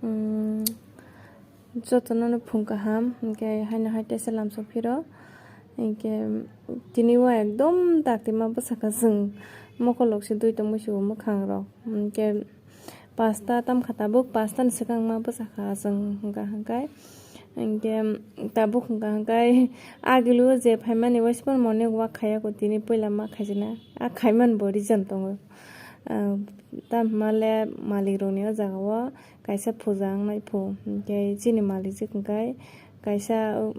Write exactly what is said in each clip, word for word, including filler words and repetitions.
Hmm, jotono no phung kaham, hinkhe haino hai teisa lamsok phiro, hinkhe tini o ekdom dakti ma bwsakha chwng mokolok se dui tongmui se bo mwkhang rok, hinkhe pasta tamkha tabuk pasta ni swkang ma bwsakha chwng hwnkha hwnkhe, hinkhe tabuk hwnkha hwnkhe agili o je phaimani waisa phano morning walk khaiya ko tini puila ma khaijana a khaimani bo reason tongo. Ah, tamo hwnba le malik rokni o jaga o kaisa puja wngnai phu, hinkhe chini malik je hwnkhe kaisa, o,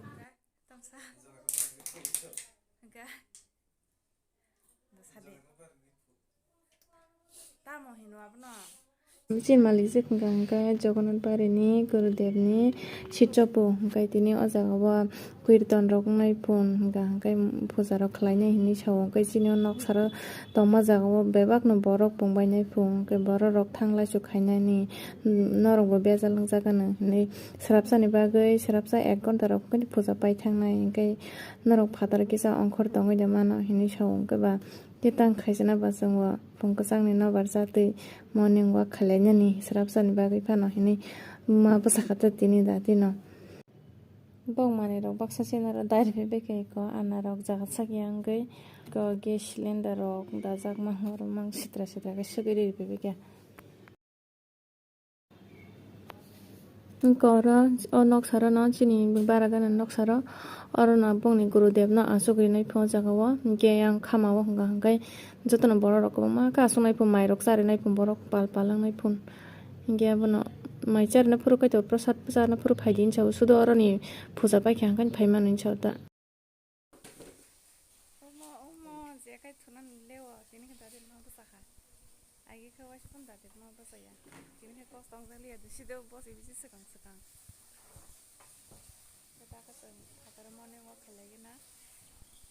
chini malik je hwnkha hwnkhe Jagannath Bari ni Gurudev ni sichopo, hinkhe tini o jaga o kirtan rok wngnai phun hwnkha hwnkhe puja rok khlainai hinwi sao, hwnkhe chini o noksa ro tongma jaga o bebak no borok pung bainai phun, hwnkhe borok rok thanglaisu khainani, norok bo bejal wngjak gana hinwi swrapsa ni bagwi swrapsa ek ghonta rok puja pai thangnai, hwnkhe norok phataro kisa ongkhor tongwi de mano hinwi sao, hwnkhe ba tei tang khaisana ba chwng o phung kwchangni nobar chatwi morning walk khailainani swrapsa ni bagwi phano hinwi ma bwsakha tini da tino. Bok manwi rok baksa chini oro dai rwphaikha eko ana rok jaga sak ya wngwi eko gas cylinder rok dajak ma hor mang sitra sitra khe swgwi rwphaikha. Eko oro o noksa ro no chini bara gana noksa ro oro no bongni Gurudev no aswk rinai pho o jaga o hinkhe yang khama o hwnkha hwnkhe jotono borok rok kwbangma khe aswk nai pho mai rok charinai pho borok pal pal wngnai pho. Hinkhe abono mai charina phuru kaitor prasad charina phuru phaidi hinwi sao, sudo oroni puja paikha hwnkhai phaimani hinwi sao ta. Omo, omo, jekai thunani lewo, tini khe dadi ma bwsakha. Agi khe waisa phano dadi ma bwsaya. Tini khe kos tong jak liya, side o bos ibisi swkang swkang. Khe ta khe chwng phataro morning walk khailai gana.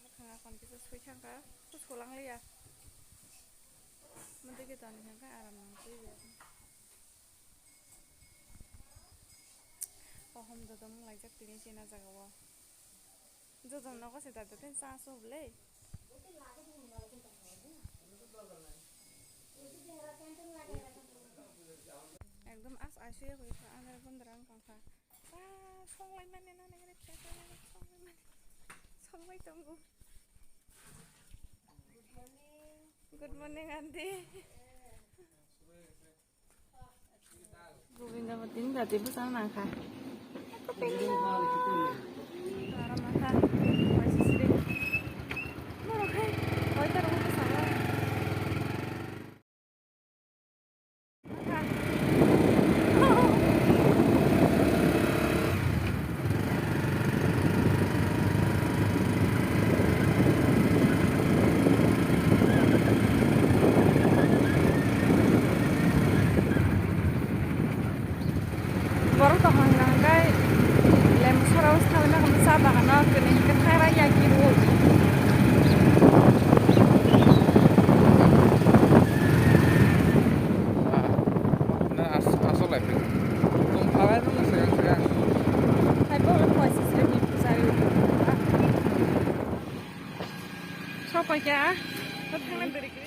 Mwkhang akhon kisa sui thangkha, khe solang liya. Mantwi khe toni hwnkhe aram nang twi ya. Kaham dodom laijak tini chini jaga o. Joto nogo se dada ten cha so bwle. Ekdom as aisui ya koi kha, andar bondar ang kang kha. Ah, songlai mani na nengre, songlai mani. Songlai tongo. Good morning, aunty. Govinda bo tini dati bwsang nang kha. Aro ma kha, waisa siri. Norok hai, waisa rok bwsang nang. Borok tongkha hwnka hwnkhe lembu sora o swnamwi nangkha cha bagano kwrwi hwnkhe thaigra yagi rwo. Ah, na as-, aswk lai phai. Tong phalai nang swkang swkang. Hai bo le poisa sre ni pujari. Sopai kha, thangna deri kri.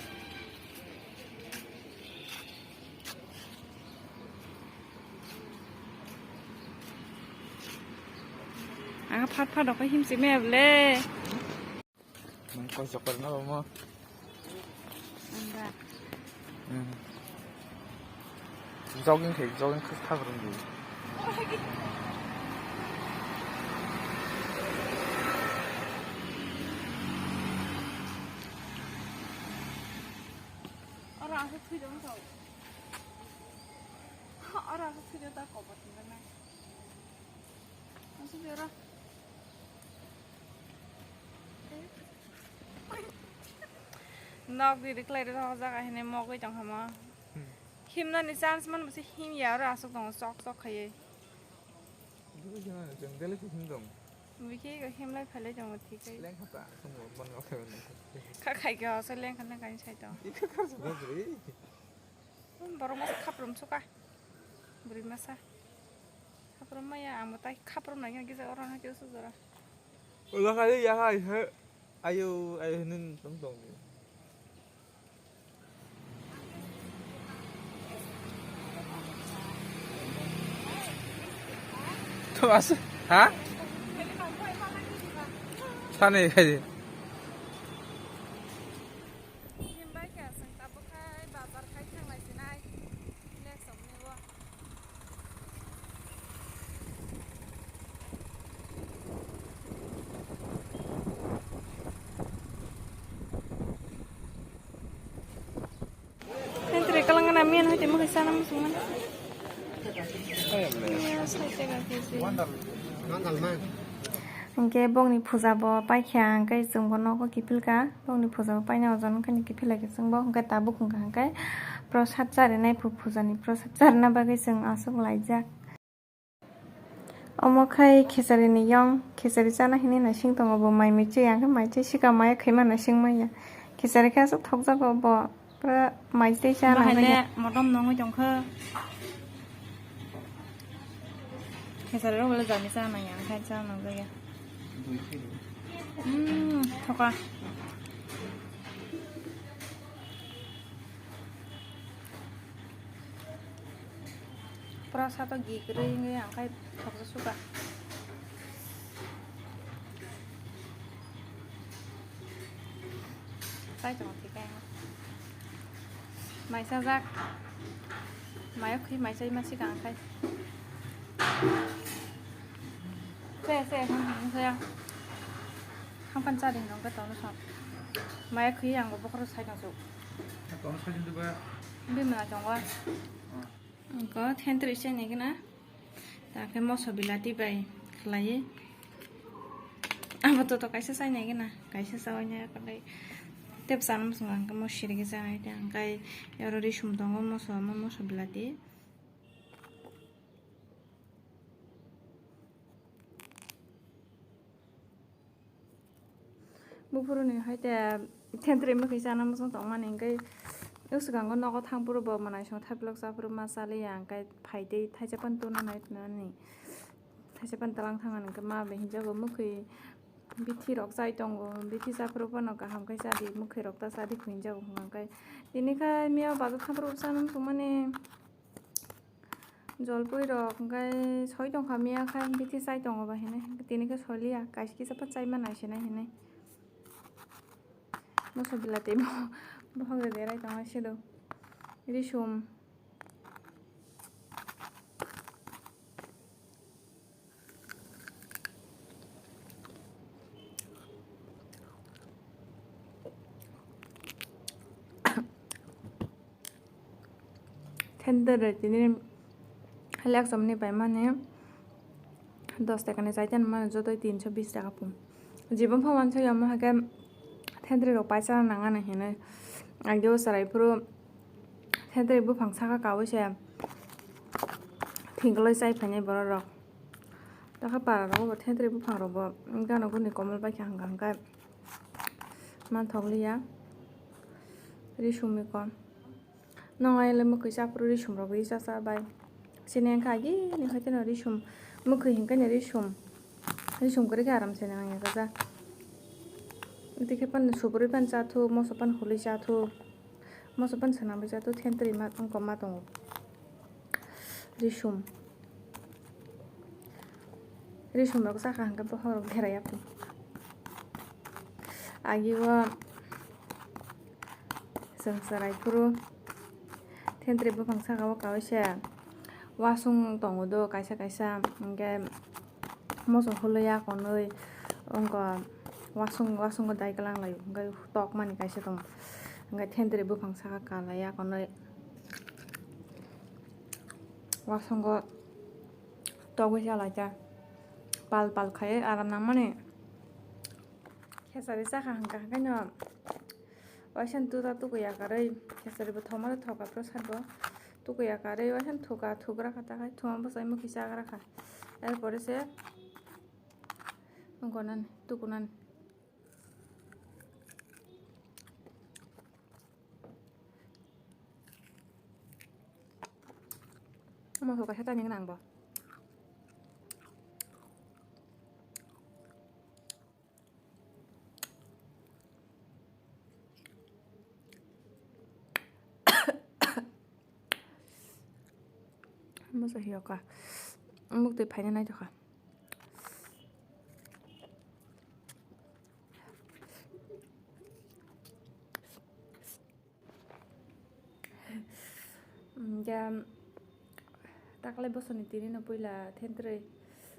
Ang phat phat rok him si me ble. Nang koi chokor na mo. Anda. Hmm. Jogging khai, jogging khai thak rung di. Oro aswk thwi rwng tong. Oro aswk thwi rwng ta kobo thwi rwng nai. Aswk oro. Nok di riklai rw jaga hene mogwi tong hamo. Hmm. Himnani chance man bwse him ya oro aswk tongo chok chok khaiwi. Bwkhe himnani chwng daily se him tong. Bwkhe himlai phailai tongo thik khai. Lengkha ta, swngo ban ga phai. Kha khai khe aswk lengkha na kain sai tong. Ika kha sa bwrwi. Borok masa khaprum suka. Bwrwi masa. Khaprum maya ang bo tai khaprum nai kisa oro na kisa jora. Ola khai ya khai he. Ayo, ayo, nun tong tong. Ha? Sani khai. Entre kalangana mian hoite mukhe sana musungman. Hingke bongni puja bo paikha hingke chwngbo nogo kiphilka, bongni puja bo paina ojon wngkha ni kiphilai chwngbo hingke tabuk hingka hingke prosad charinai phu puja ni prosad charina bagwi chwng aswk laijak. Omo khai khichari ni yong, khichari chana hinwi naising tongo bo mai mui chui, ang khe mai chui sika mai khwima naising manya. Khichari khe aswk thokjago bo, pura mai tei chana. Bahai le motom nongwi tongkha. Khichari rok le jani chana ya, ang khai chana nangjakya. Hmm, thoka. Pura sato gi kwrwi wngwi ang khai thoksa suka. Chai tongo thik khe ang. Mai chajak. Mayo khwi mai chai ma sika ang khai. Se, se, hang, hang, se. Hangpan chadi hinwi wngkhe tongno song. Mayo khwi ang bo bokhorok sai tong su. Tongno sai tong ba. Bimla tongo. Ko thentri se ni gana. Ta khe moso bilati bai khlaiwi. Abo to, to kaisa chainai gana, kaisa chaui nai khlai. Tep chana muchungo ang khe mo sirigwi chanai tei ang kai oro risum tongo moso, mo moso bilati. Buphuruni hai te thentri mwkhwi chana muchung tongmani, hwnkhe swkango nogo thangphuru bo mwnaisong thaiplok chaphuru ma chaliya, hwnkhe phaitwi thaisa phano tuna nai tunani, thaisa phano twlang thangani, hwnkhe ma bai hinjago mwkhwi bithi rok chai tongo, bithi chaphuru phano kaham khe chadi, mwkhwi rok ta chadi hinjago, hwnkhe tini khe miya bazar thangphuru chana muchungmani. Jolpui rok hwnkhe soi tongkha miya khai bithi chai tongo ba hinui, tini khe soiliya, kaisa kisa phano chai ma nai se nai hinui. Moso bilati bo bohok de derai tongo se do. Risum. Thentwrwi tini lekchomni paimani dos takani chai tongmani jotoi tinso bis taka pung. Jibon pho wansuk ya, omo hai khe thentwrwi rok paisa nang ani hinui. Ageo chwrai phuru thentwrwi buphang saka kaui se thingkoloi chai phainai borok rok. Takha para rogo bo thentwrwi buphang rok bo gana guni komol bai kha hwnkha hwnkhe manthok liya. Risumni kom. Nong ayele mwkhwi chaphuru risum rok risa cha bai. Chini wngkha agini hai teno risum, mwkhwi hinkhe ni risum. Risum kwrwi khe aram se nang ya cha. Tei khe pan subrwi pan cha thu, moso pan hului cha thu. Moso pan swnam bai cha thu, thentwrwi ma wngkoma tongo. Risum. Risum rok chakha hwnkhe bokhorok bera ya phi. Agi o chwng chwrai phuru thentwrwi buphang saka o kaui se wasung tongo do kaisa kaisa, hwnkhe moso hului ya konwi wngkha wasung, wasungo dai kwlang lai hwnkhe tokmani kaisa tongo, hwnkhe thentwrwi buphang saka kalai ya konwi. Wasungo togwi chalaikha. Pal pal khai aram nangmani. Khesari chakha hwnkha hwnkhe no waisa tuta tukui ya karwi. Khesari bo thokma thokha prosad bo tukui ya karwi waisa thuka thugra kha ta khai thuma bwsai mukhi chagra kha. Er pore se wngkha nani tukunani. Moso kaisa tani gwnang bo. Moso hiyoka. Muk twi phaina naitokha. Hingke taklai bosoni tini no puila thentrwi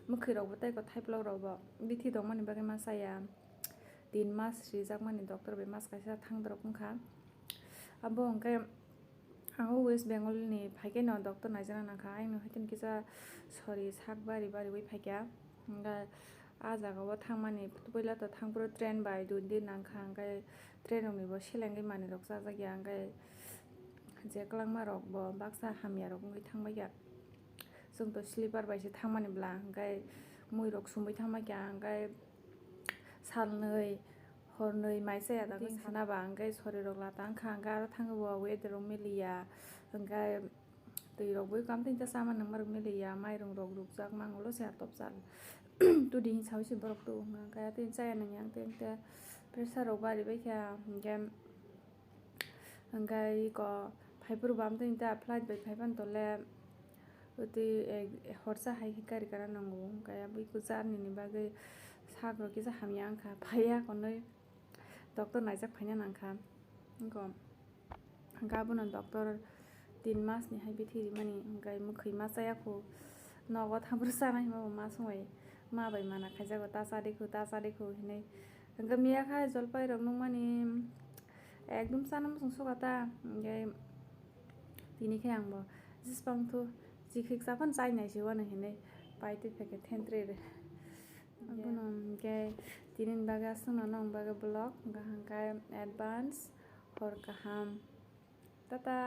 mwkhwi rok bo tei ko thaiplok rok bo bithi tongmani bagwi ma chaya. Tin mas rijak mani doctor bai mas kaisa thang dorok wngkha. Abo hingke ang o West Bengal ni phaikhe no doctor naijakna nangkha, ayang no haikhe kisa sori sak bari bari wi phaikha. Hingke ah jaga o thangmani puila to thangphuru train bai dui din nangkha, hingke train rok ni bo selengwi manwi rok chajak ya, hingke je kwlangma rok bo baksa hamya rok wngwi thangbai ya. Chwng to sleeper bai se thangmani bwla, hingke mui rok sumui thangbai ya, hingke salnwi hornwi mai chaya da sana ba, hingke sori rok lata wngkha, hingke aro thangwi bo weather rok miliya, hingke twi rok bo kam tin ta sama nangma rok miliya, mairung rok rukjak mangulo se atop chal. Tudi hinwi sawi se borok tu wngkha, hingke tin chaya nangya, hingke pressure rok bari bai kha, hingke Hingke iko phaiphuru bo amtwini ta flight bai phaiphano tole, twi horsa hai khe gari gana nango, hingke abo iko journey ni bagwi sak rok kisa hamya wngkha, phaiya konwi doctor naijak phaina nangkha. Iko hingke abono doctor tin mas ni hai bithi rimani, hingke mwkhwi ma chaya kho, nogo thampru chana hinma bo ma songwi ma bai mana khaijago, ta chadi kho, ta chadi kho hinwi. Hingke miya kha jolpai rok nukmani. Ekdom chana muchung suka ta, hingke tini khe ang bo jisbang thu chikhrik chaphano chai nai se uanw hinwi pai twi phaikhe thentrwi rw. Abono hingke tini ni bagwi aswkno nong bagwi vlog wngkha hingke advance hor kaham. Tata.